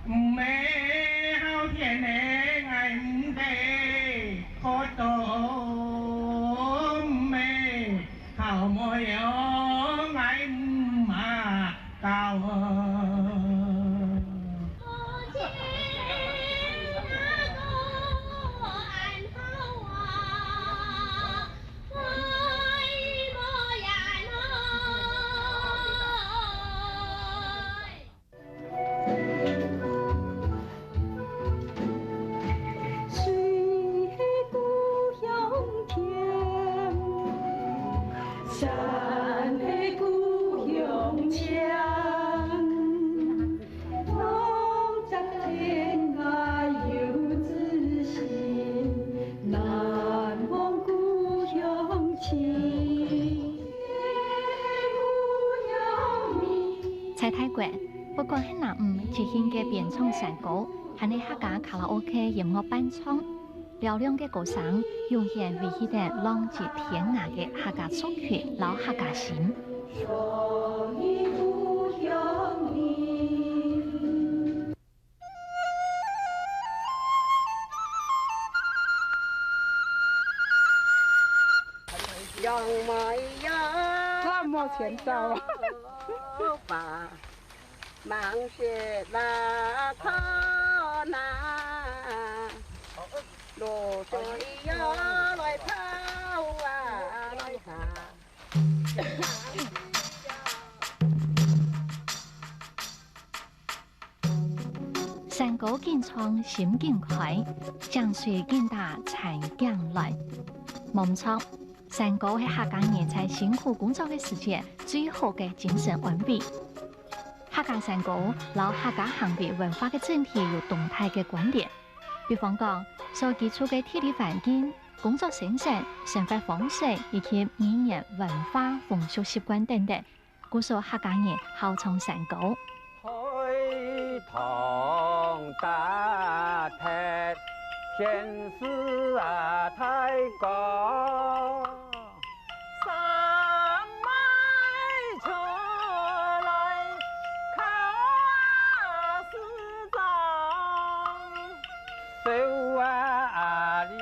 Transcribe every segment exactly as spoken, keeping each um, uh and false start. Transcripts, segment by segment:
毋係好天个，𠊎毋得，好多毋係好無用，𠊎毋嘛教。在泰國，不管係男女，即興个邊唱山歌，還係客家卡拉OK音樂伴唱，尞尞个歌聲，湧現維繫等浪跡天涯个客家族群摎客家心。 山歌緊唱心緊開，井水緊打田徑來。無毋著，山歌係客家人在辛苦工作个時節最好个精神安慰。客家山歌摎客家行為文化个整體有當大个關聯。比方講，所居住个地理環境、工作先生、生活方式以及語言、文化、風俗習慣等等， 故所客家人好唱山歌。海棠打鐵，天使啊，大哥。山妹出來，靠啊，市長。手啊，啊，你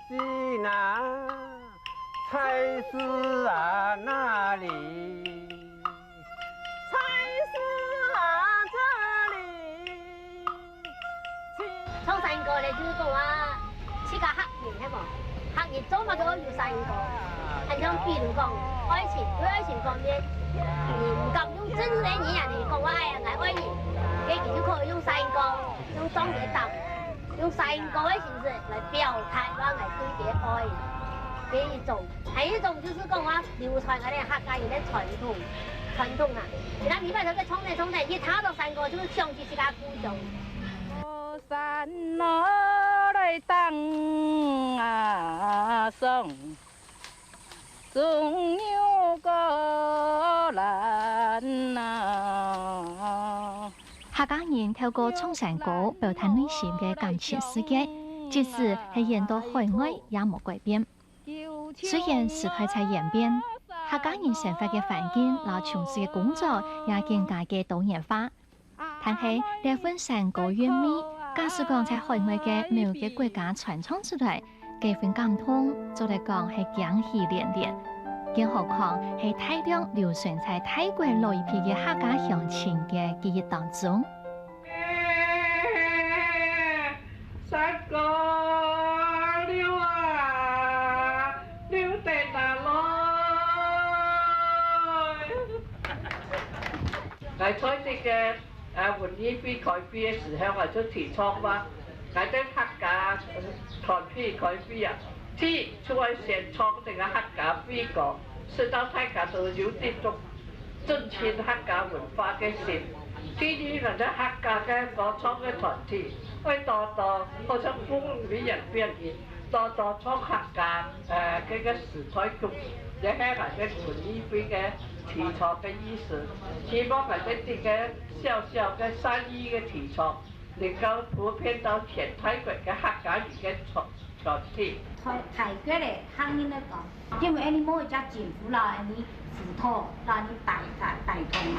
指哪？ 菜市啊哪裡？菜市啊這裡。唱山歌咧，就係講啊，自家客人係無？客人做麼个愛有山歌？還像比如講，愛情，對愛情方面，你毋敢用正式个語言來講話，哎呀，𠊎愛你，該佢就可以用山歌，用狀元答，用山歌个形式來表達話𠊎對佢个愛。 這一種，還有一種就係講啊，流傳𠊎等客家人个傳統，傳統啊。你看，每擺都在唱等唱等，一聽到山歌，就會想起自家故鄉。山路來打啊爽，種牛角蘭啊。客家人透過唱山歌，表達內心个感情世界，即使係遠到海外，也無改變。 雖然時代在演變，客家人生活个環境摎從事个工作也更加个多元化，但係這份山歌韻味，假使講在海外个某個國家傳唱出來，該份感動，做得講係驚喜連連。更何況係大量留存在泰國老一輩个客家鄉親个記憶當中。 山歌溜啊，溜得那來。𠊎在這個，呃，文藝會開會个時候，𠊎就提倡話，𠊎兜客家，呃，團體開會啊，第一就愛先唱這個客家會歌，使到大家都有這種 尊敬客家文化个心，第二，𠊎兜客家个歌唱个團體，愛多多，好像風雨演變个，多多唱客家，呃，這个時代曲，這係𠊎兜文藝會个提倡个意思。希望𠊎兜這个小小个善意个提倡，能夠普遍到全泰國个客家人个團，團體。泰，泰國个客人來講， 因為𠊎俚無一隻政府摎𠊎俚輔導，摎𠊎俚帶，帶，帶動啊。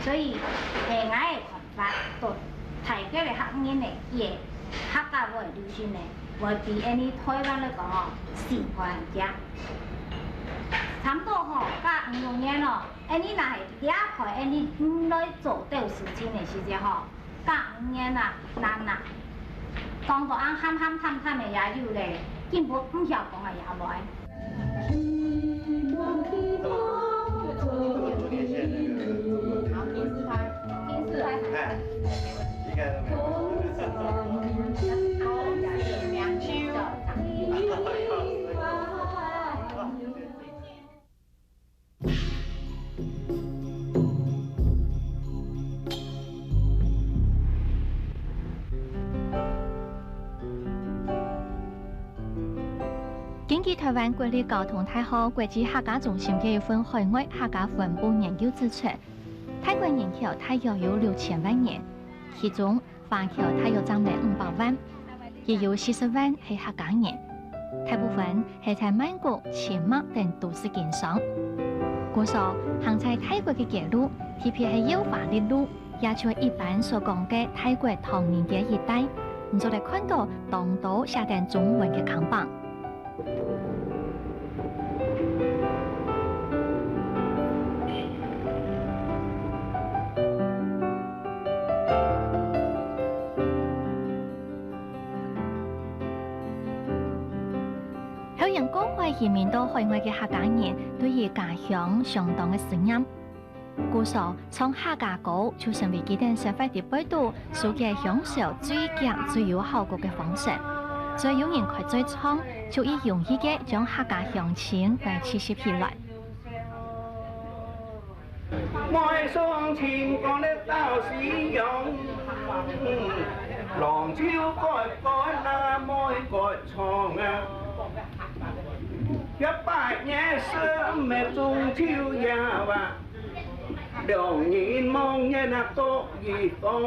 所以係𠊎个看法，對泰國个客人呢，佢个客家話流行呢，會比𠊎俚台灣來講哦，先開行。差毋多吼，加五六年咯，𠊎俚若係離開𠊎俚來做兜事情个時節吼， 加五年啊，難啊。講到恁喊喊嘆嘆个也有咧，根本毋曉講个也無。根據臺灣國立交通大學國際客家中心个一份海外客家分布研究指出，泰國人口大約有六千萬人，其中 華僑大約佔了五百萬，約有四十萬係客家人，大部分係在曼谷、清邁等都市經商。故所，行在泰國个街路，特別係耀華綠路，也就係一般所講个泰國唐人街一帶，你做得看到當多寫等中文个看板。 後因過海移民到海外个客家人，對於家鄉相當个思念。故所，唱客家歌就成為佢等生活裡背肚疏解鄉愁最遽、最有效果个方式。只要有人開嘴唱，就已容易个將客家鄉情來聚集起來。 妹送親，講得到西洋，郎就該該那妹該唱啊。一百年是毋係中秋夜啊，兩人望眼啊各一方。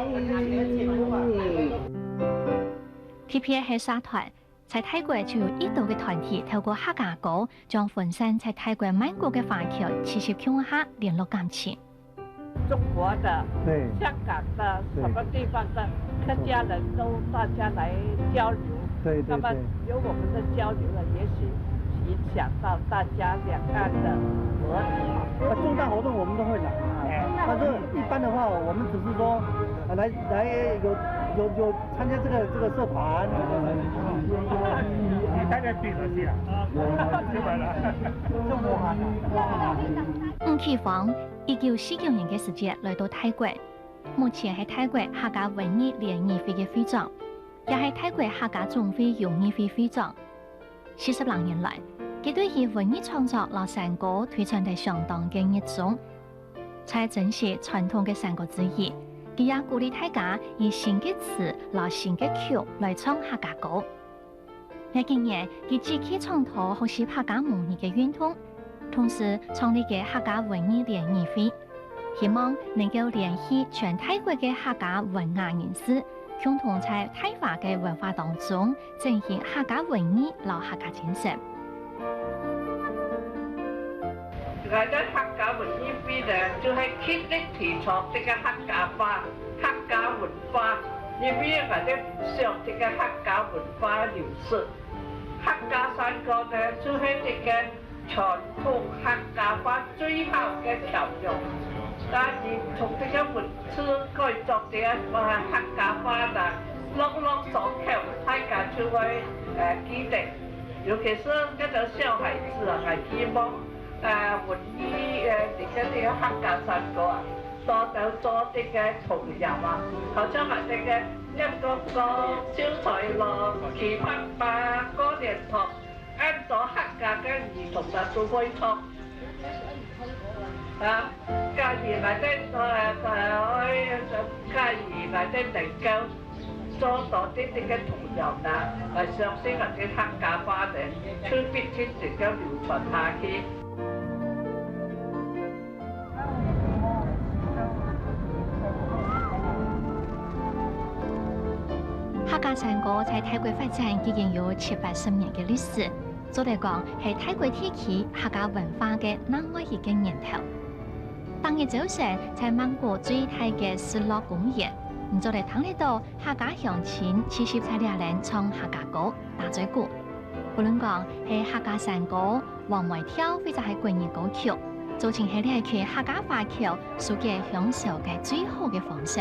特別係社團， 在泰國就有一多个團體透過客家歌，將分散在泰國曼谷个華僑聚集共下，聯絡感情。中國的、對。香港的、對。什麼地方的客家人都大家來交流，對，對，那麼有我們的交流呢，對。也許影響到大家兩岸的和平。那重大活動我們都會來，但是一般的話，我們只是說，呃，來，來有，有，有 參加這個，這個社團。你大概對了，是啊。明白了。吳啟芳，一九四九年个時節來到泰國，目前係泰國客家文藝聯誼會个會長，也係泰國客家總會榮譽會會長。 四十零年來，佢對於文藝創作摎山歌推展得相當个熱衷。在珍惜傳統个山歌之餘，佢也鼓勵大家以新个詞摎新个曲來唱客家歌。這幾年，佢積極倡導學習客家母語个運動，同時創立个客家文藝聯誼會， 希望能夠聯繫全泰國个客家文雅人士，共同在泰華个文化當中振興客家文藝摎客家精神。𠊎兜客家文藝會呢，就係極力提倡這個客家話、客家文化，因為𠊎兜毋想這個客家文化流失。客家山歌呢，就係這個 傳統客家話最好个橋樑。但係從這個文字改作个客家話啦，朗朗上口，大家就會，呃，記得。尤其是這兜小孩子啊，𠊎希望，呃，文藝，呃，這個，這個客家山歌啊，多多做這個童謠啊，好像𠊎這個念哥哥、秀才郎、奇葩爸、過年糖， 恁多客家个兒童啦都會唱。啊，家己內底做，做，哎呀，家己內底能夠做到這个个童謠啦，來相信𠊎兜客家話呢，就必定能夠流傳下去。客家山歌在泰國發展已經有七八十年个歷史。 做得講係泰國地區客家文化个另外一个源頭。逐日朝晨在曼谷最大个失樂公園，你做得聽得到客家鄉親繼續在這等唱客家歌、打嘴鼓。無論講係客家山歌、黃梅調，或者係國語歌曲，做盡係這區客家華僑疏解鄉愁个最好个方式。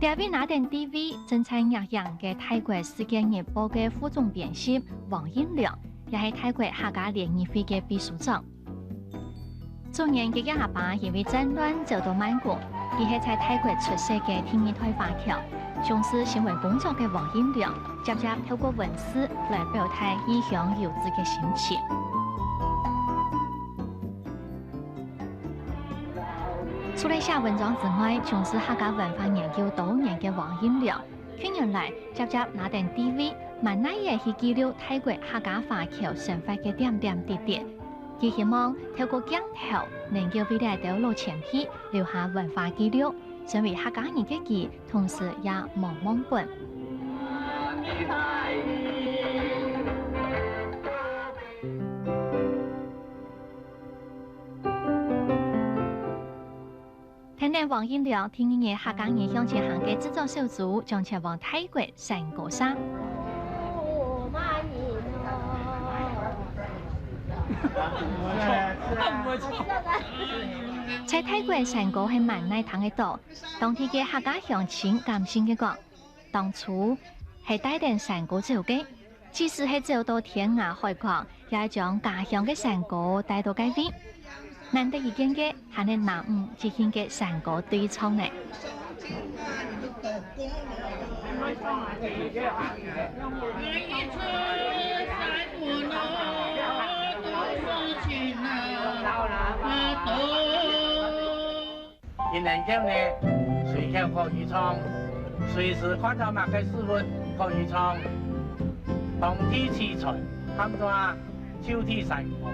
這位拿等地位，正在若樣个泰國世界日報个副總編輯黃應良，也係泰國客家聯誼會个秘書長。早年佢个阿爸因為戰亂走到曼谷，佢係在泰國出世个第二代華僑，從事新聞工作个黃應良，輒輒透過文字來表達異鄉遊子个心情。 除了寫文章之外，從事客家文化研究多年个黃應良，近年來輒輒拿等地位，滿哪仔去記錄泰國客家華僑生活个點點滴滴。佢希望透過鏡頭，能夠為這兜老前輩留下文化記錄，成為客家人个佢，同時也無忘本。 跈等黃應良第二日客家人向前行个製作小組將前往泰國山歌社。在泰國山歌係滿哪聽得到，當地个客家鄉親感性个講，當初係帶等山歌走个， 即使係走到天涯海角，也愛將家鄉个山歌帶到該位。難得一見个，還係男女即興个山歌對唱呢。人人講呢，隨口可以唱，隨時看到麼个事物可以唱。當地取材，喊做啊，就地山歌。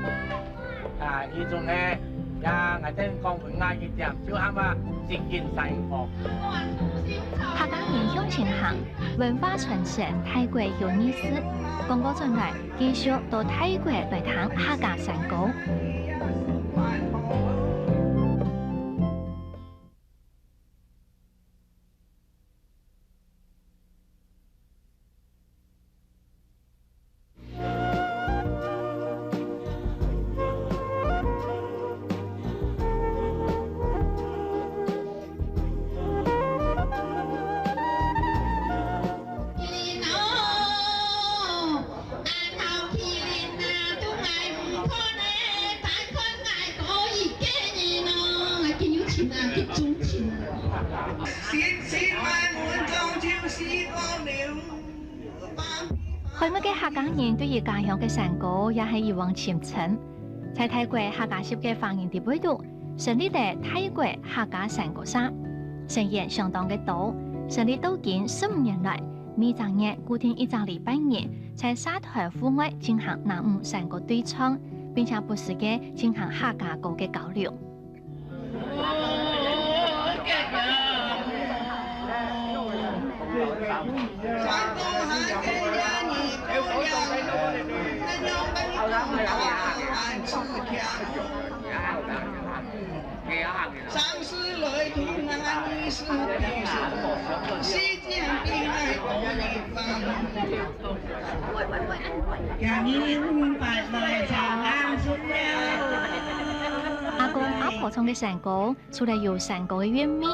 啊，這種呢，也𠊎等講文雅一點，就喊啊，即興山歌。客家人向前行，文化傳承，泰國有意思。廣告轉來，繼續到泰國來聽客家山歌。 海外个客家人對於家鄉个山歌也係一往情深。在泰國客家籍个華人地位肚，成立了泰國客家山歌社，成員相當个多，成立到今十五年來，每隻月固定一隻禮拜日，在社團戶外進行男女山歌對唱，並且不時个進行客家歌个交流。 阿公阿婆唱个山歌，除了有山歌个韻味，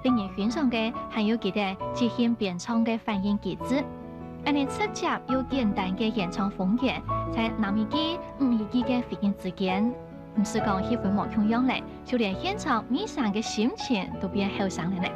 令人欣賞个還有佢等即興編唱个反應機制。恁呢直接又簡單个演唱風格，在男一句、女一句个回應之間，毋使講氣氛無共樣了，就連現場尾聲个心情都變後生了呢。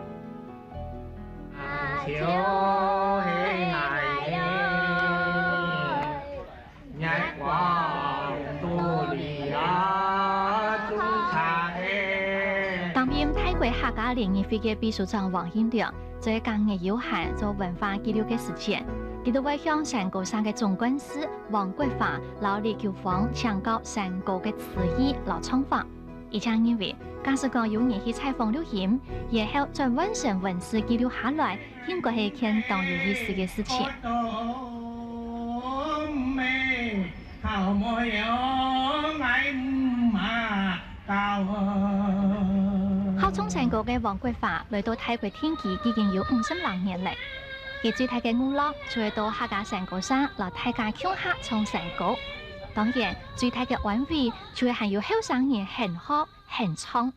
聯誼會个秘書長黃興良，在假日有閒做文化記錄个時節，佢都會向山歌社个總幹事黃國華摎李秋芳請教山歌个詞義摎唱法。佢正認為，假使講有人去採訪錄音，以後再完成文字記錄下來，應該係一件當有意思个事情。 好唱山歌个黃國華來到泰國定居已經有五十零年了。佢最大个娛樂就係到客家山歌社摎大家共下唱山歌。當然，最大个安慰就係還有後生人肯學肯唱。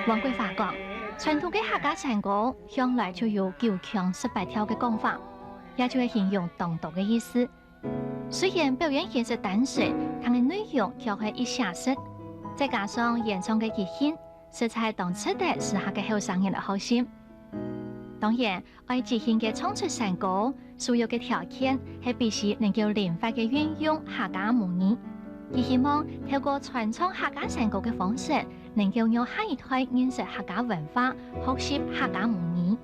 黃國華講，傳統个客家山歌向來就有九腔十八調个講法，也就係形容當多个意思。雖然表演形式單純，但係內容卻係一寫實，再加上演唱个即興，實在當值得時下个後生人來學習。當然， 愛即興个唱出山歌，首要个條件係必須能夠靈活个運用客家母語。佢希望透過傳唱客家山歌个方式，能夠讓下一代認識客家文化，學習客家母語。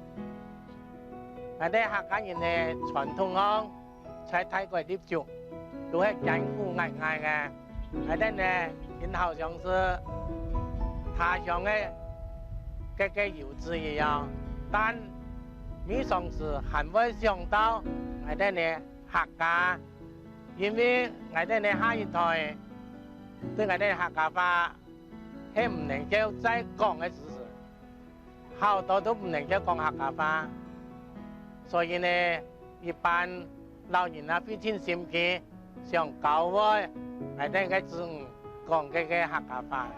𠊎兜客家人个傳統哦， 在泰國立足，都係艱苦挨挨个。𠊎兜呢，就好像係他鄉个該个遊子一樣，但每常時還會想到𠊎兜呢客家，因為𠊎兜呢下一代對𠊎兜客家話係毋能夠再講个事實。 好多都毋能夠講客家話。所以呢，一般老人啊，費盡心機，想教會𠊎兜个子女講這个客家話。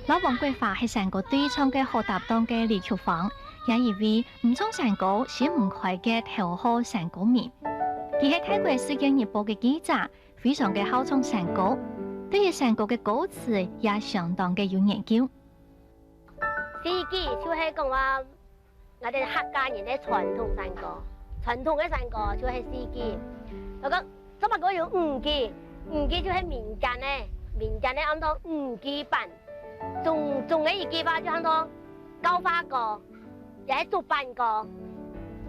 摎黃國華係山歌對唱个好搭檔个李秋芳，也係一位毋唱山歌心毋開个頭號山歌迷。佢係泰國《世界日報》个記者，非常个好唱山歌，對於山歌个歌詞也相當个有研究。 四句就係講話，𠊎兜客家人个傳統山歌，傳統个山歌就係四句。該个，做麼个有五句？五句就係民間个，民間个喊做五句版。總，總个一句話就喊做教化歌，也係祝辦歌，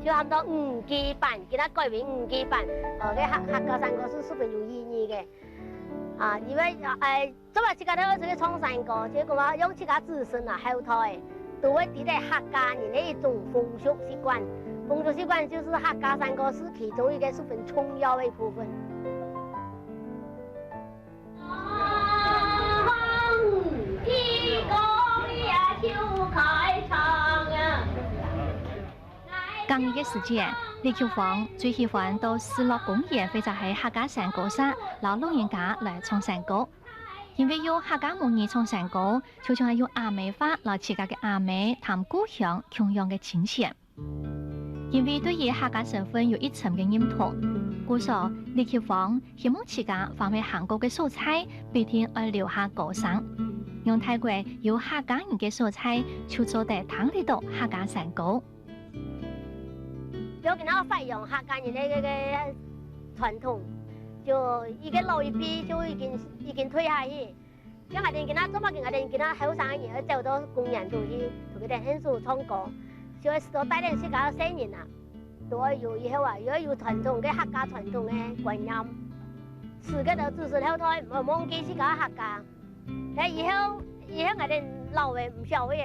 就喊做五句版，今仔改為五句版。哦，該客，客家山歌係十分有意義个。啊，因為，呃， 做麼个自家都愛出去唱山歌，就係講話讓自家子孫啊、後代都會知得客家人个一種風俗習慣。風俗習慣就係客家山歌係其中一個十分重要个一部分。 假日个時節，李秋芳最喜歡到士樂公園或者係客家山歌社摎老人家來唱山歌。因為用客家母語唱山歌，就像係用阿姆話摎自家个阿姆談故鄉共樣个親切。因為對於客家身份有一層个認同，故所李秋芳希望自家凡係行過个所在，必定愛留下歌聲。用泰國有客家人个所在，就做得聽得到客家山歌。 就今下發揚客家人个，个，个傳統，就一個老一輩就已經，已經退下去。像𠊎兜今下做麼个，𠊎兜今下後生个人愛走到公園肚去，同佢兜牽手唱歌，就愛時常帶領自家个細人啊，都愛有以後啊，又愛有傳統个客家傳統个觀念，使佢兜子孫後代毋好忘記自家个客家。 該以後，以後𠊎兜老个毋曉个，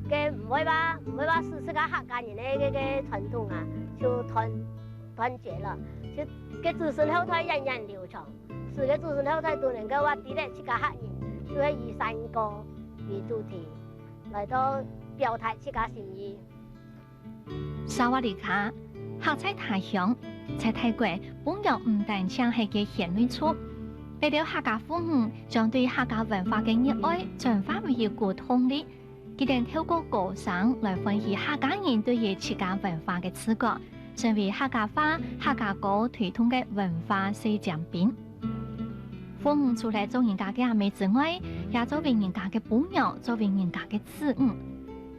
該毋會話，毋會話使自家客家人个，个，个傳統啊，就斷，斷絕了，就該子孫後代源遠流長，使該子孫後代都能夠話知得自家客人，就係以山歌為主題，來到表達自家心意。 薩瓦迪卡，客在他鄉，在泰國，晡娘毋單淨係个縣內族，這兜客家婦女將對客家文化个熱愛轉化為一股動力，佢等透過歌聲來喚起客家人對於自家文化个自覺，成為客家話、客家歌推動个文化細尖兵。婦女除了做人家个阿姆之外，也做為人家个餔娘，做為人家个子女。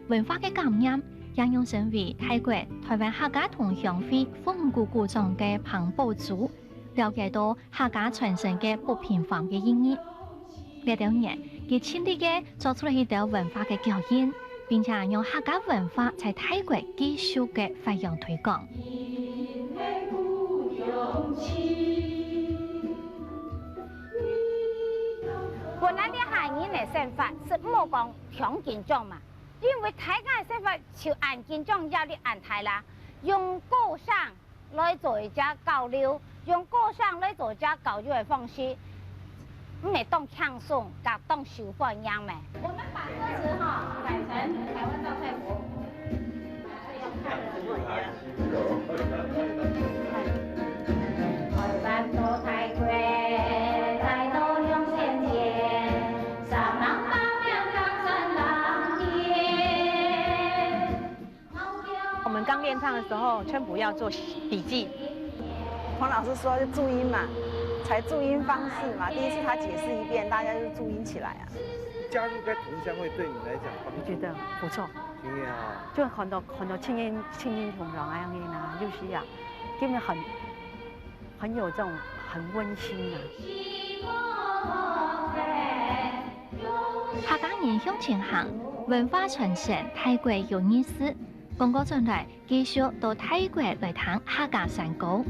文化个感染，也讓身為大國臺灣客家同鄉會婦女股股長个彭寶珠，了解到 客家傳承个不平凡个意義。這兜年，佢盡力个做出了一兜文化个腳印，並且讓客家文化在大國繼續个發揚推廣。本來這下人个生活係毋好講當緊張嘛，因為大家个生活就恁緊張，壓力恁大啦，用歌聲 來做一隻交流，用歌聲來做一隻交流个方式，毋係當輕鬆，佮當受歡迎咩？我們把歌詞哈改成台灣到泰國。我們剛練唱的時候，全部要做筆記。彭老師說是注音嘛，採注音方式嘛，第一次他解釋一遍，大家就注音起來啊。加入該同鄉會對你來講幫助？我覺得不錯。真的啊。就很多很多親人親人同鄉恁樣啊，有時啊，根本很很有這種很溫馨啊。客家人向前行，文化傳承，大國有意思。 廣告轉來，繼續到大國來聽客家山歌。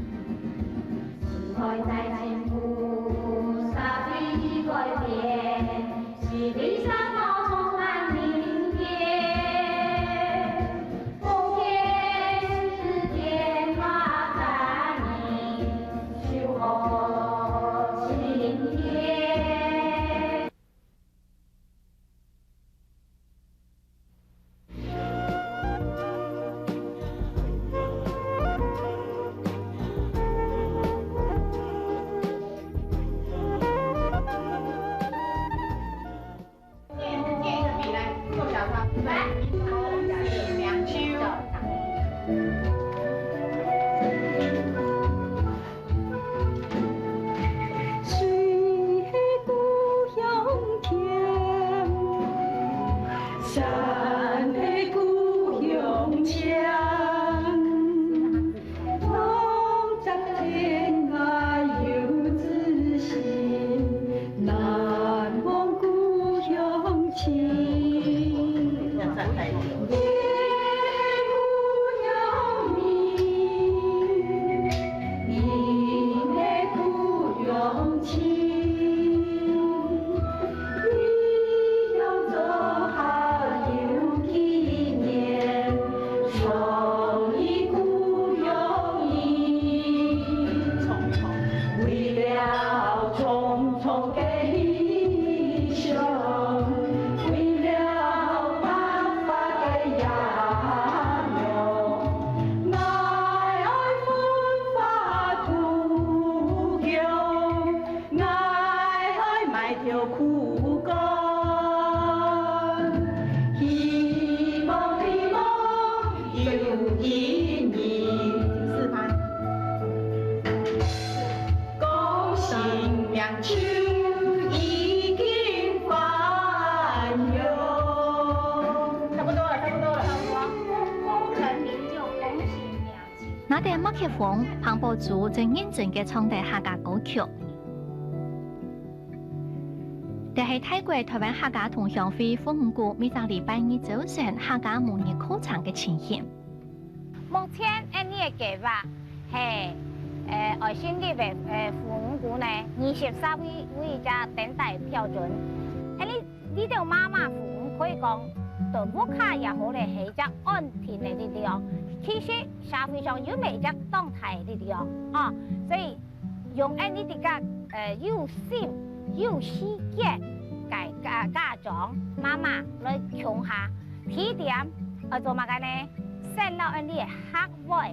差不多了，差不多了。拿等麥克風，彭寶珠正認真个唱等客家歌曲。這係大國臺灣客家同鄉會婦女股每隻禮拜二朝晨客家母語課程个情形。 目前𠊎俚个計畫係，呃，愛成立个，呃，婦女股呢，二十三位，位一隻等待標準。𠊎俚這兜媽媽婦女可以講，對屋下也好咧，係一隻安定个力量。其實社會上又係一隻當大个力量，啊，所以 用𠊎俚這个，呃，有心、有時間个家，家長、媽媽來共下。第一點，愛做麼个呢？先摎𠊎俚个客話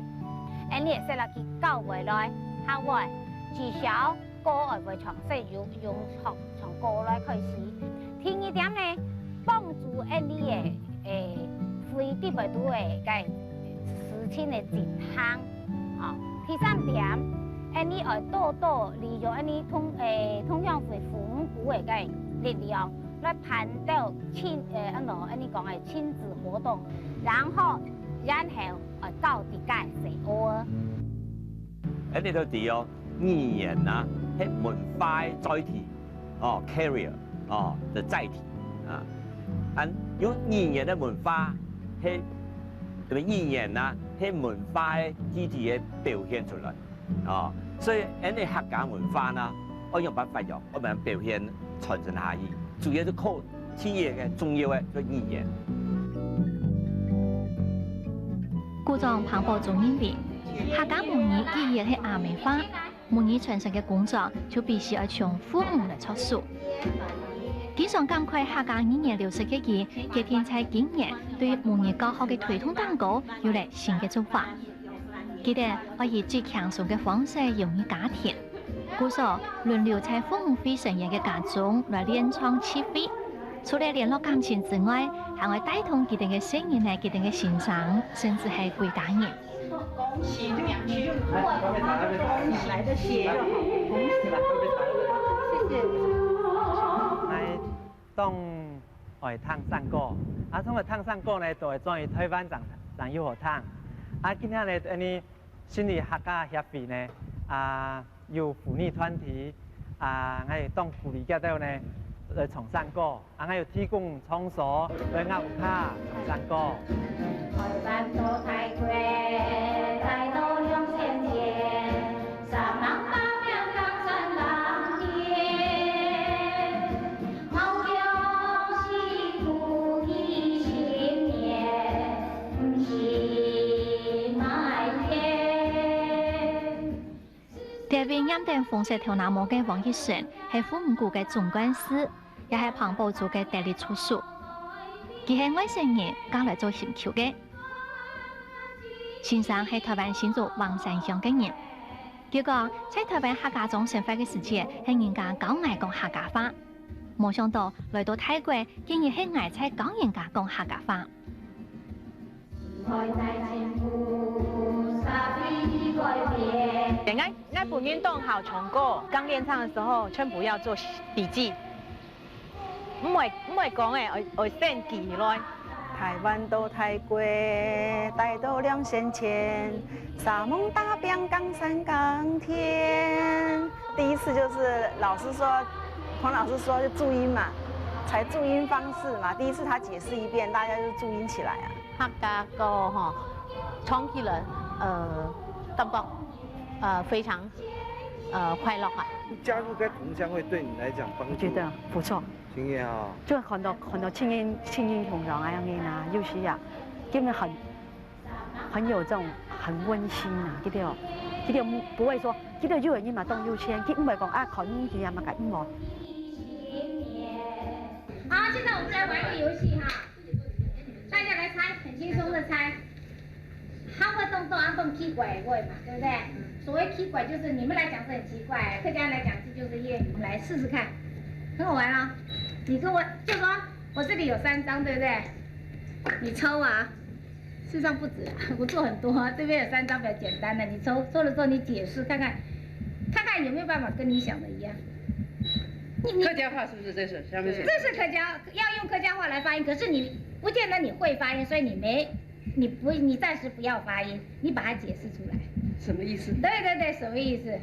，𠊎俚先摎佢教會來，客話，至少歌愛會唱，所以由，由唱，唱歌來開始。第二點呢，幫助𠊎俚个，誒，肺特別多个該事情个進行。哦，第三點，𠊎俚愛多多利用𠊎俚同，誒，同鄉會婦女部个該力量，來辦到親，誒，安到𠊎俚講个親子活動，然後，然後愛教自家細學。𠊎俚都知哦， 語言啊，係文化个載體，哦，carrier，哦，个載體啊。恁有語言个文化，係，對不對？語言啊，係文化个具體个表現出來，哦。所以，𠊎俚客家文化呢，愛仰般發揚，愛仰般表現傳承下去，主要係靠第一个重要个，就語言。古長彭寶珠認為，客家母語既然係阿姆話， 母語傳承个工作就必須愛從父母來著手。佢想感慨客家語言流失个佢，決定在今年對母語教學个推動當中有了新个做法。佢等愛以最輕鬆个方式融入家庭，故所輪流在父母會成員个家中來練唱聚會。除了聯絡感情之外，還愛帶動佢等个細人仔、佢等个先生，甚至係歸家人。 恭喜，恭喜，恭喜，來得及，恭喜啦！謝謝。來，當愛聽山歌，啊，當愛聽山歌呢，都會轉去台灣正，正有好聽。啊，今天呢，𠊎俚新里客家協會呢，啊，有婦女團體，啊，𠊎當鼓勵佢兜呢，來唱山歌。 啊，𠊎有提供場所來𠊎屋下唱山歌。這位染等紅色頭那毛个黃奕順，係婦女部个總幹事， 也係彭寶珠个得力助手。佢係外省人，嫁來做心臼个。先生係台灣新竹橫山鄉个人。佢講，在台灣客家庄生活个時節，係人家教𠊎講客家話。無想到，來到泰國，竟然係𠊎在教人家講客家話。 𠊎，𠊎本人當好唱歌，剛練唱的時候全部要做筆記，毋會，毋會講欸，愛，愛先記起來。台灣到泰國，帶到兩仙錢，沙門打拚扛山扛田。第一次就是老師說，彭老師說就注音嘛，採注音方式嘛。第一次他解釋一遍，大家就注音起來啊。 客家歌吼，唱起來，呃，感覺，呃，非常，呃，快樂啊。加入該同鄉會對你來講幫助？我覺得不錯。真的哦。就看到，看到親人，親人同鄉恁樣啊，有時啊，根本很，很有這種很溫馨啊，對不對？對不對？不會說，對不對？有人嘛當有錢，佢毋會講啊，看你這樣嘛，該毋好。好，現在我們來玩一個遊戲哈。 大家來猜，很輕鬆的猜。客話當中啊，當奇怪的話嘛，對不對？所謂奇怪，就是你們來講是很奇怪，客家人來講這就是諺語。來試試看，很好玩哦。你跟我就說，我這裡有三張，對不對？你抽啊，事實上不止啊，我做很多啊，這邊有三張比較簡單的，你抽，抽了之後你解釋看看，看看有沒有辦法跟你想的一樣。你，你，客家話是不是這是？下面是這是客家，要用客家話來發音，可是你不見得你會發音，所以你沒，你不，你暫時不要發音，你把它解釋出來。什麼意思？對對對，什麼意思？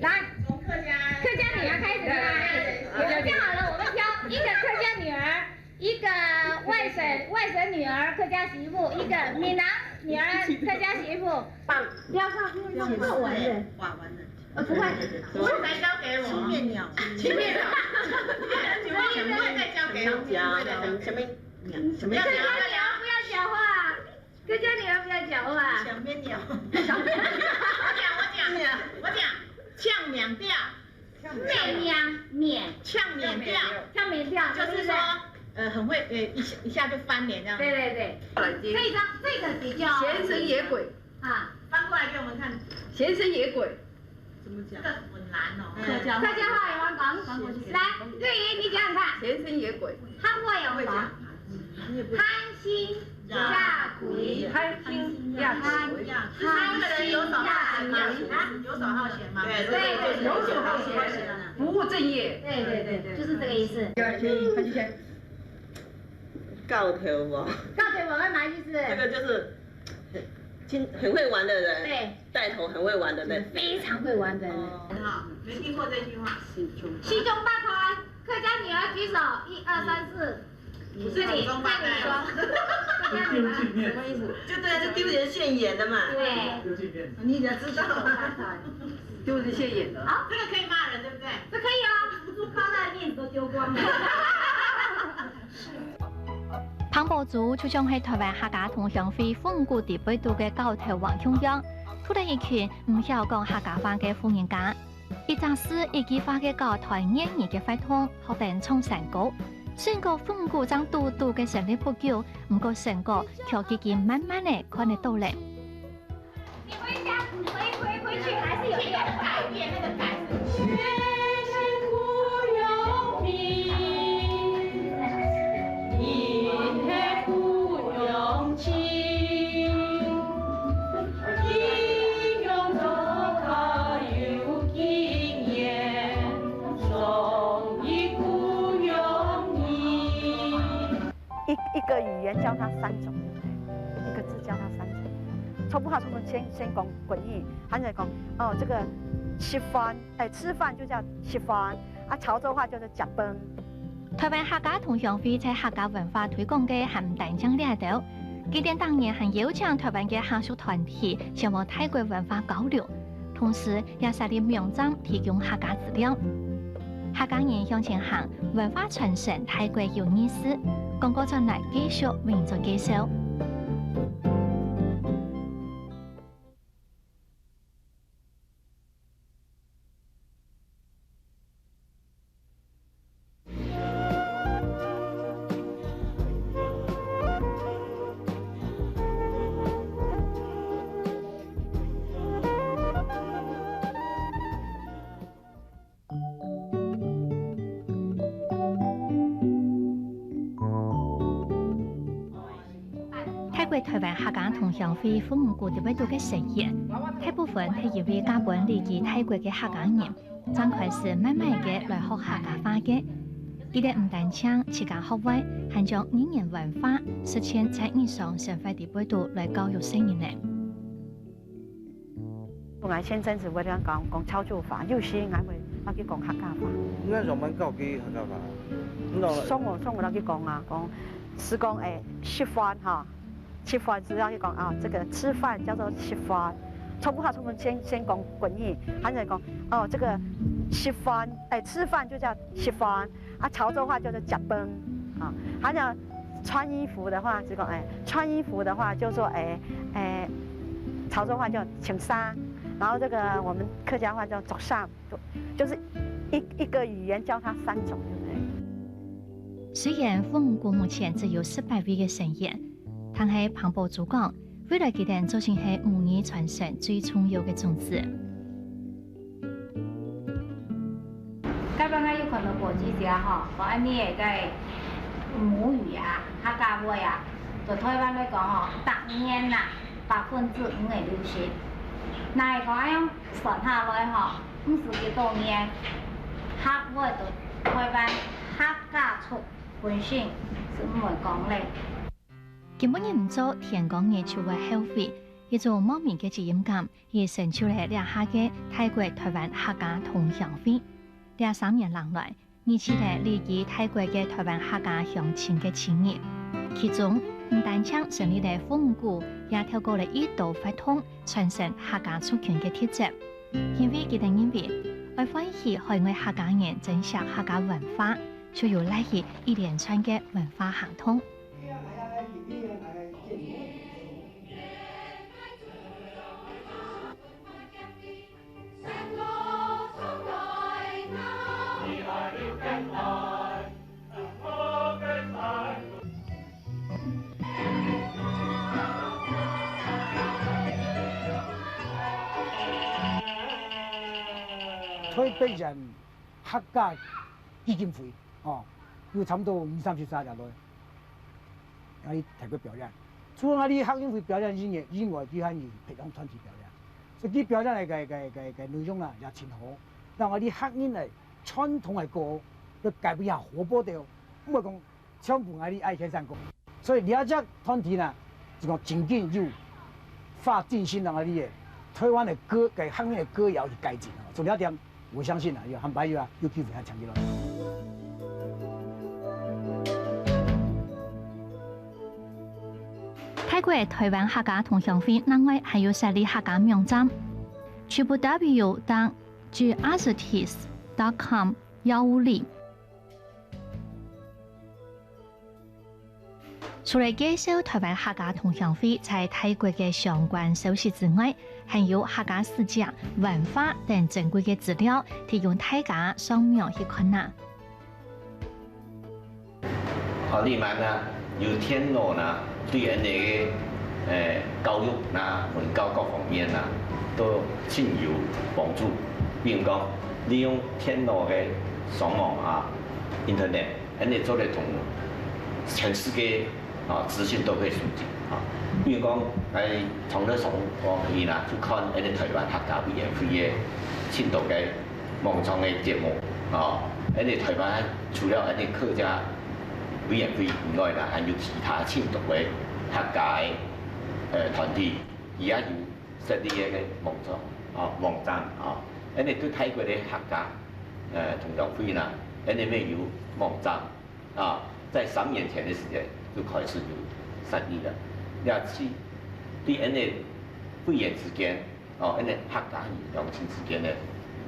來，從客家，客家女兒開始，對吧？對對對。我們挑好了，我們挑一個客家女兒，一個外省，外省女兒客家媳婦，一個閩南女兒客家媳婦。棒。不要放，因為放不完的。哇，完了。呃，不會，不會。再交給我。青面鳥。青面鳥。不會再交給我，不會再交給我。什麼鳥？什麼鳥？不要講話，不要講話。 客家女兒不要講話。小綿鳥。小綿鳥。我講，我講，我講，嗆綿調。嗆綿調。嗆綿調。嗆綿調，就是說，對不對？呃，很會，呃，一下，一下就翻臉這樣。對對對。這一張，這個比較，閒神野鬼。啊。翻過來給我們看。閒神野鬼。怎麼講？這個我客家话有人讲，来，瑞云，你讲讲看。前生野鬼。客话有人讲，攀星野鬼。攀星野鬼。攀星野鬼。有手好闲吗？对，对，对，对，有手好闲，不务正业。对，对，对，对，就是这个意思。教头无？教头无，干嘛意思？那个就是很，很会玩的人，对。带头很会玩的人。非常会玩的人。哦，很好，没听过这句话。西中八块，客家女儿举手，一二三四。不是祖宗八代哦。这里，这里说。什么意思？就对啊，就丢人现眼的嘛。对。你也知道。丢人现眼的。好，这个可以骂人，对不对？这可以啊，祖宗八代的面子都丢光了。 彭寶珠就像係臺灣客家同鄉會婦女局裡背肚个教頭王共樣，渡來一群毋曉講客家話个婦人家，一隻字一句話个教團年年个活動，學等唱山歌。雖然講婦女局正堵堵个成立不久，毋過成果卻已經慢慢仔看得到咧。 你回家，你回，回，回去還是有用。改變那個改。一，一個語言教他三種，對不對？一個字教他三種。從不好，從先，先講國語，還在講，哦，這個吃飯，哎，吃飯就叫食飯，啊，潮州話就是食飯。臺灣客家同鄉會在客家文化推廣个還毋單淨這兜，佢等逐年還邀請臺灣个客屬團體前往泰國文化交流，同時 也設立網站提供客家資料。客家人向前行，文化傳承大家有意思，廣告轉來繼續為你做介紹。 泰國臺灣客家同鄉會婦女局裡背肚个成員，大部分係因為嫁分旅居泰國个客家人， 正開始慢慢个來學客家話个。佢等毋單淨自家學會，還將語言文化實踐在日常生活裡背肚來教育細人仔。𠊎先生係會恁樣講，講潮州話，有時𠊎會摎佢講客家話。那怎麼教佢客家話？那上午，上午摎佢講啊，講，係講，誒，食飯哈， 食飯時候就講啊，這個吃飯叫做食飯。從不好，從先，先講國語，還在講，哦，這個食飯，哎，吃飯就叫食飯，啊，潮州話叫做食飯，啊，還有穿衣服的話，就講，哎，穿衣服的話就說，哎，哎，潮州話叫穿衫，然後這個我們客家話叫著衫，就，就是一，一個語言教他三種，對不對？雖然婦女局目前只有十八位个成員， 但係彭寶珠講，未來佢等做成係母語傳承最重要个種子。頭擺𠊎有看到報紙寫吼，講恁呢个母語啊，客家話啊，在臺灣來講吼，逐年啊，百分之五个流失。若係講恁樣算下來吼，毋使幾多年，客話在臺灣客家出 本身係毋會講咧。今晡日毋做，天光日就會後悔，一種莫名个責任感，已成就了這下个泰國臺灣客家同鄉會。這三年零來，二十个旅居泰國个臺灣客家鄉親个情誼，其中毋單淨成立了婦女局，也透過了一兜活動，傳承客家族群个特質。因為佢等認為，愛喚起海外客家人珍惜客家文化， 就有賴於一連串个文化行動。所以變成客家基金會，吼，有差不多二三十儕落來，𠊎去泰國表演。除了𠊎去客運會表演以外，以外，佢還有培養團體表演。所以佢表演个个个个个內容啦，也真好，讓𠊎去客人个傳統个歌，都改變下活潑掉，毋會講 全部𠊎哩愛先生講。所以這隻團體呢，就講真緊有花盡心，讓𠊎哩个台灣个歌，个客語个歌謠去改進哦。做這點，𠊎相信啊，有下擺有啊，有機會還請佢來。泰國台灣客家同鄉會另外還有設立客家網站，triple w dot g artists dot com幺五零。 除了介紹台灣客家同鄉會在泰國个相關消息之外，還有客家史跡、文化等珍貴个資料，提供大家上網去看啊。啊，另外呢，有電腦呢，對𠊎等个，呃，教育啦、文教各方面啦，都盡有幫助。比如講，利用電腦个上網啊，internet， 恁呢做得同全世界啊資訊都可以收集啊。比如講，𠊎常常上網去啦，去看恁呢台灣客家委員會个盡多个網上个節目啊。恁呢台灣除了恁呢客家委員會以外啦，還有其他盡多个客家个呃團體，佢也有設立个網站啊，網站啊。恁呢對泰國个客家呃同鄉會啦，恁呢乜有網站。 啊，在三年前个時間就開始有設立了。也係對𠊎等會員之間，哦，𠊎等客家人鄉親之間个，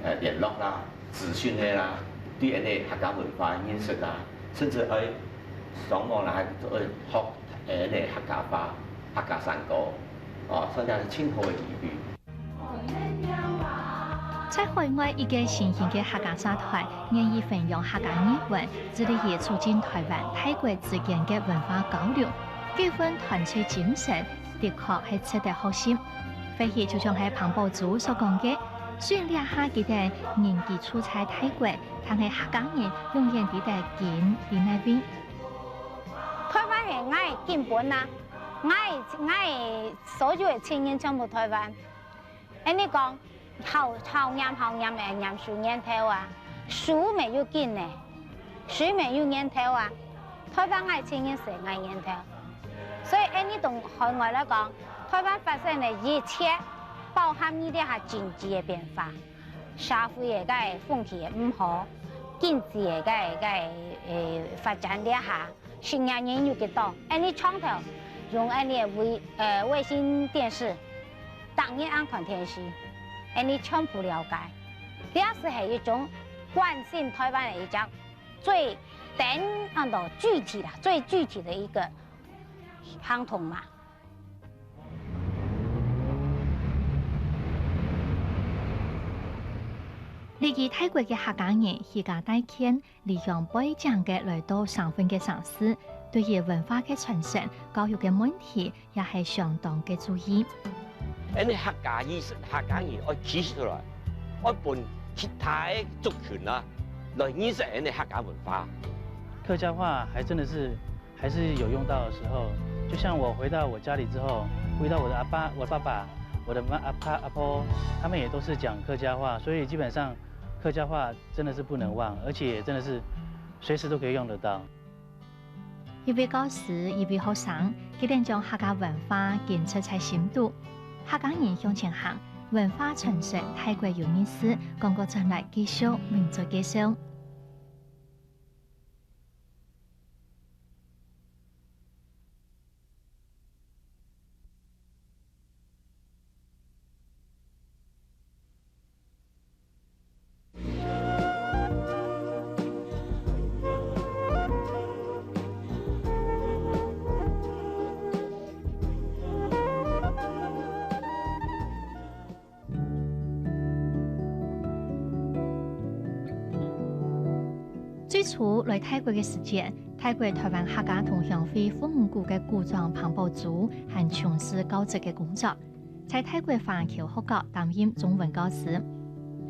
呃，聯絡啦、資訊个啦，對𠊎等客家文化認識啦，甚至愛上網啦，還愛學，呃，𠊎等客家話、客家山歌，哦，算係盡好个機會。 在海外，一個新興个客家社團，願意分享客家藝文，致力於促進台灣、泰國之間个文化交流。這份團結精神，的確係值得學習。或許就像係彭寶珠所講个，雖然這下佢等人居住在泰國，但係客家人永遠在該根在該位。台灣係𠊎个根本啊，𠊎个，𠊎个所有个親人全部台灣。 恁呢講，好，好唸好唸个唸書念頭啊，書乜有根呢，書乜有念頭啊，台灣𠊎親人係𠊎念頭。所以恁呢對海外來講，台灣發生个一切，包含你這下經濟个變化、社會个該風氣个毋好、經濟个該，該，呃，發展這下， 新年人有幾多？恁呢長透用恁呢衛，呃，衛星電視，逐日恁看電視，恁呢全部了解。這係一種關心台灣个一種最等，恁到具體啦，最具體个一個行動嘛。離開泰國个客家人，去加大權 離鄉背井个來到省份个城市，對於文化个傳承、教育个問題，也係相當个注意。恁呢客家意識、客家人愛企出來，愛分其他个族群啊，來認識恁呢客家文化。客家話還真的是，還是有用到的時候，就像我回到我家裡之後，遇到我的阿爸、我爸爸、我的媽、阿爸、阿婆，他們也都是講客家話，所以基本上客家話 真的是不能忘，而且真的是隨時都可以用得到。一位教師，一位學生，佢等將客家文化根植在心肚。客家人向前行，文化傳承大家有意思，廣告轉來繼續，明早繼續。 最初來泰國个時節，泰國台灣客家同鄉會副理事个古長彭寶珠還從事教職个工作，在泰國華僑學校擔任中文教師。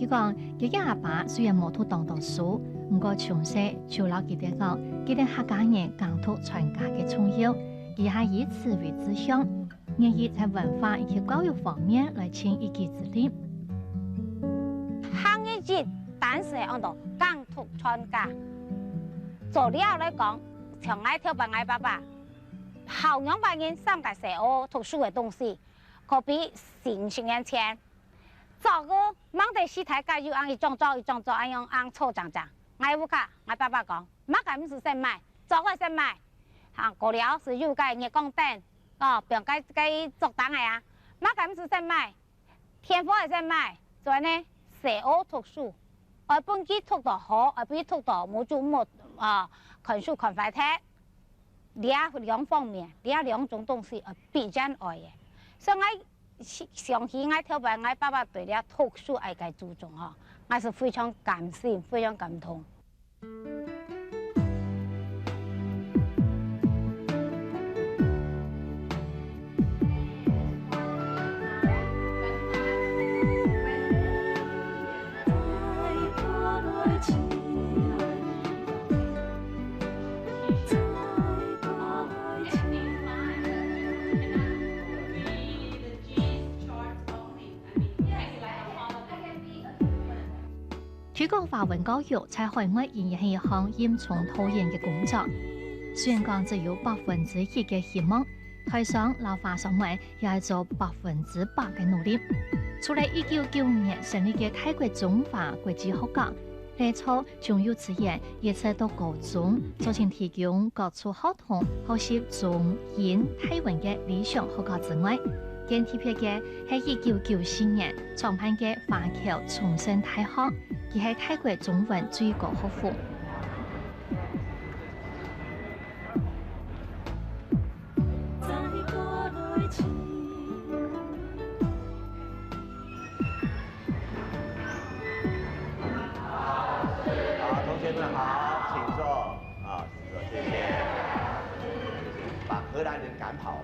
佢講，佢个阿爸雖然無讀當多書，毋過從細就摎佢兜講，佢兜客家人耕讀傳家个重要，佢也以此為志向。願意在文化以及教育方面來盡一己之力。客語一單詞係安到耕讀傳家。做了來講，像𠊎頭擺𠊎爸爸，好仰般人三個細阿讀書个東西，可比四十年前， 早个吂得時代个有恁一張桌一張桌恁樣恁坐正正。𠊎屋下，𠊎爸爸講，麼个毋使先買，做个先買。啊，過了係有个月光燈，哦，放个个桌頂个啊，麼个毋使先買，電火个先買，做呢，細阿讀書，愛分佢讀到好，愛分佢讀到目珠目，啊，看書看壞忒。 這兩方面，這兩種東西，呃，必然愛个。所以𠊎想，想起𠊎頭擺𠊎爸爸對這讀書愛个注重吼，𠊎係非常感心，非常感動。 推廣華文教育在海外仍然係一項任重道遠个工作。雖然講只有百分之一个希望，台商摎華商們也愛做百分之百个努力。除了一九九五年成立个泰國中華國際學校，這座從幼稚園一直到高中，做成提供各族學 同學習中英泰文个理想學校之外，更特別个係一九九四年創辦个華僑崇聖大學，佢係泰國中文最高學府。 好，同學們好，請坐。啊，請坐，謝謝。把荷蘭人趕跑，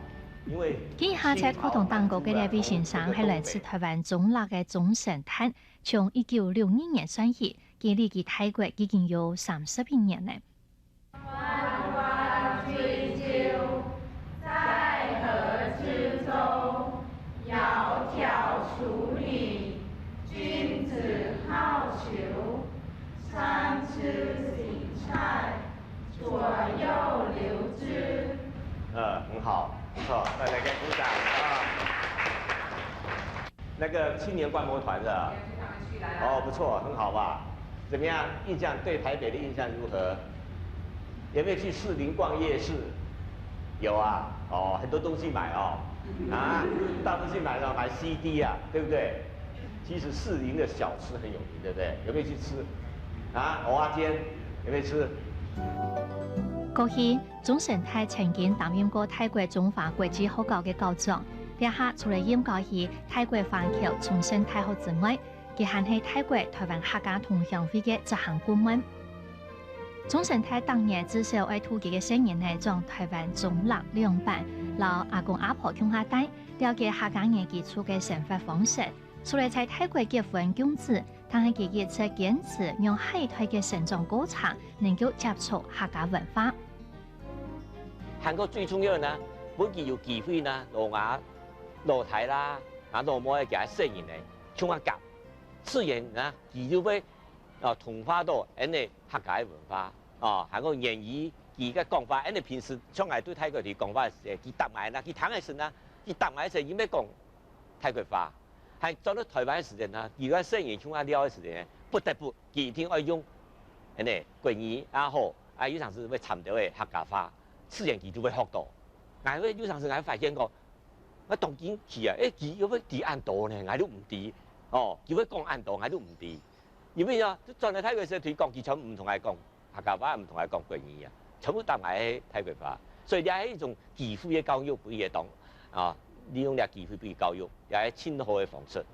因為佢下在課堂頂高个這位先生係來自台灣中壢个鍾神泰，從一九六二年算起，佢離開泰國已經有三十一年了。 萬灣追究，在河之洲，窈窕淑女，君子好逑，參差荇菜，左右流之。嗯，很好，不錯，再來個鼓掌啊。 那個青年觀摩團的啊，哦，不錯，很好吧？怎麼樣？印象，對台北的印象如何？有沒有去士林逛夜市？有啊，哦，很多東西買哦，啊，大部分去買什麼？買C D啊，對不對？其實士林的小吃很有名，對不對？有沒有去吃？啊，蚵仔煎有沒有吃？過去，鍾神泰曾經擔任過泰國中華國際學校个校長， 這下除了任教於泰國華僑崇聖大學之外，佢還係泰國台灣客家同鄉會个執行顧問。鍾神泰逐年至少愛渡佢个細人仔轉台灣中壢兩班，摎阿公阿婆共下戴，了解客家人居住个生活方式。除了在泰國結婚降子，但係佢一直堅持讓下一代个成長過程能夠接觸客家文化。 還過最重要呢，分佢有機會呢，摎吾老弟啦，吾老妹仔佢个細人仔，共下合，自然呢，佢就會，哦，同化到𠊎等客家个文化，哦，還過言語，佢个講話，𠊎等平時像𠊎對大家去講話个時節，佢答𠊎呢，佢聽个時呢，佢答𠊎个時，佢乜講泰國話。 還轉到台灣个時節呢，佢个細人共下尞个時節呢，不得不佢一定愛用，恁呢，國語也好，啊，有當時會摻兜仔客家話，自然佢就會學到。𠊎會有當時𠊎會發現講，𠊎當驚奇啊，誒，佢又會知恁多呢，𠊎都毋知，哦，佢會講恁多，𠊎都毋知。 因為啊，轉來泰國時，佢講佢全部毋同𠊎講客家話，毋同𠊎講國語啊，全部答𠊎係泰國話。所以這係一種機會个教育，分佢當，啊，利用這機會分佢教育，也係盡好个方式。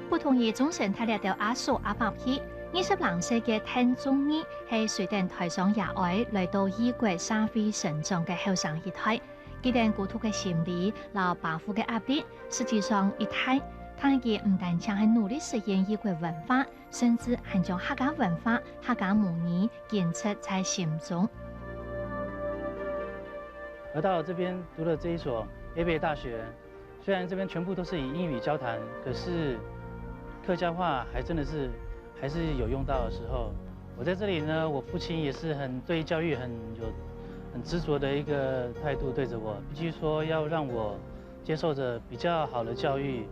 不同於鍾神泰這兜阿叔阿伯去，二十零歲个鄧宗義係隨等臺商爺哀來到異國社會成長个後生一代，佢等孤獨个心理摎包袱个壓力，實際上一大，但佢毋單淨係努力實現異國文化，甚至還將客家文化、客家母語堅持在心中。而到了這邊讀了這一所A北大學，雖然這邊全部都是以英語交談，可是客家話還真的是還是有用到的時候。我在這裡呢，我父親也是很對教育很有很執著的一個態度對著我，必須說要讓我接受著比較好的教育，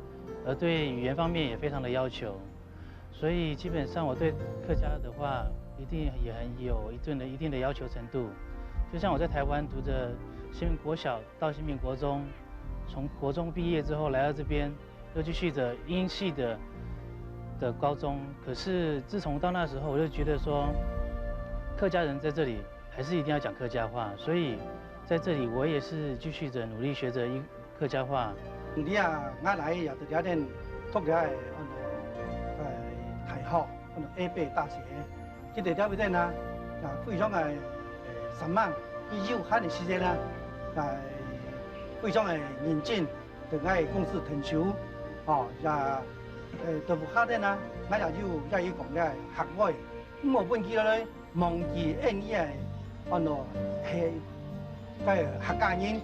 而對語言方面也非常的要求。所以基本上我對客家的話，一定也很有一定的一定的要求程度。就像我在台灣讀的新民國小到新民國中，從國中畢業之後來到這邊，又繼續著英系的的高中。可是自從到那時候，我就覺得說，客家人在這裡還是一定要講客家話，所以在這裡我也是繼續著努力學著英客家話。你啊，我來也是這等讀了个，呃，大學，呃，A北大學，這个了邊啊，啊，非常个，呃，生猛，佢有閒个時間啊，啊，非常个認真。 對𠊎个公司𢯭手，吼，也，呃，對屋下等啊，𠊎也有也有講个客話，毋好分佢來忘記恩義个，安到係个客家人。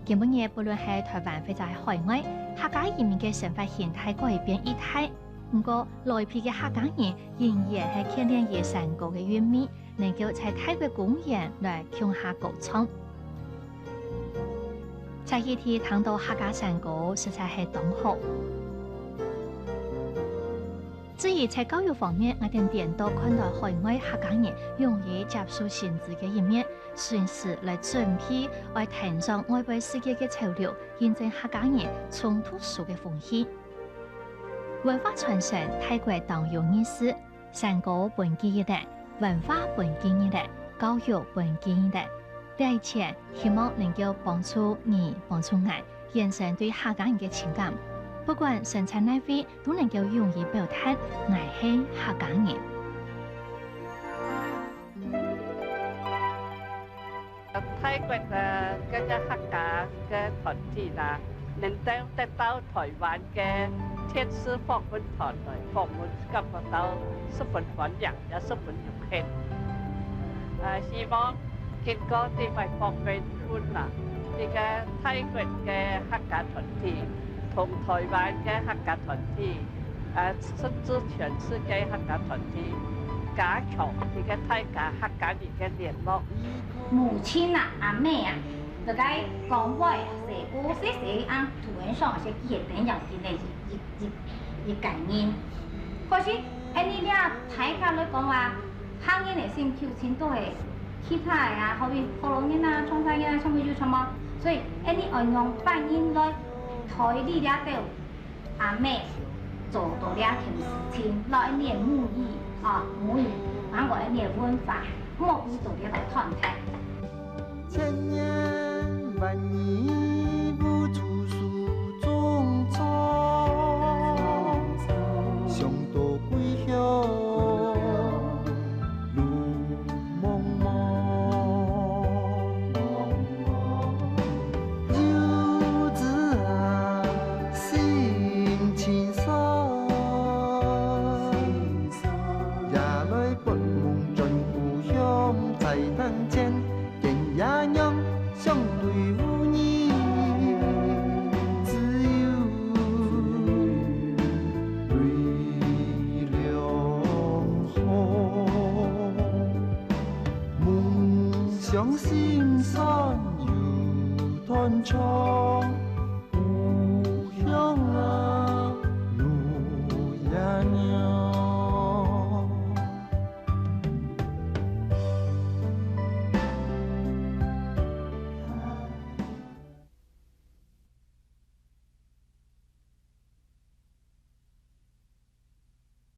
今晡日，不論係臺灣或者係海外，客家移民个生活形態改變已大，毋過老一輩个客家人仍然係眷戀於山歌个韻味。 能夠在大國公園來共下歌唱。在這地聽著客家山歌，實在係當好。至於在教育方面，𠊎兜顛倒看待海外客家人勇於接受新知个一面，順勢來準備愛𢯭上外背世界个潮流，印證客家人重讀書个風氣。文化傳承，大國當有意思。 山歌分記憶了，文化分記憶了，教育分記憶了。這一切，希望能夠幫助你，幫助𠊎，延伸對客家人个情感。不管身在哪位，都能夠勇於表達，𠊎係客家人。 泰國个个个客家个團體啦，能夠得到台灣个電視訪問團來訪問，感覺到十分歡迎，也十分榮幸。呃，希望經過這擺訪問啦，這个泰國个客家團體同台灣个客家團體，呃，甚至全世界客家團體，加強這个大家客家人个聯絡。 母親啊，阿姆啊，就該講話啊，細个細細啊，突然想係記得等樣真个一一一一感恩。可是，恁呢這大家來講啊，客人个心臼真多个，其他个啊，好比福佬人啊、長山人啊，全部有全無。所以，恁呢愛用反應來代理這兜 阿姆做到這件事情，摎𠊎俚个母語啊，母語，還有𠊎俚个文化，毋好做這个斷忒。千言萬語無處訴衷腸，想到歸鄉路 茫茫。遊子啊，心情傷，夜來發夢轉故鄉，在燈前見爺娘，相對無言，只有淚兩行。 夢想心酸又斷腸，故鄉啊，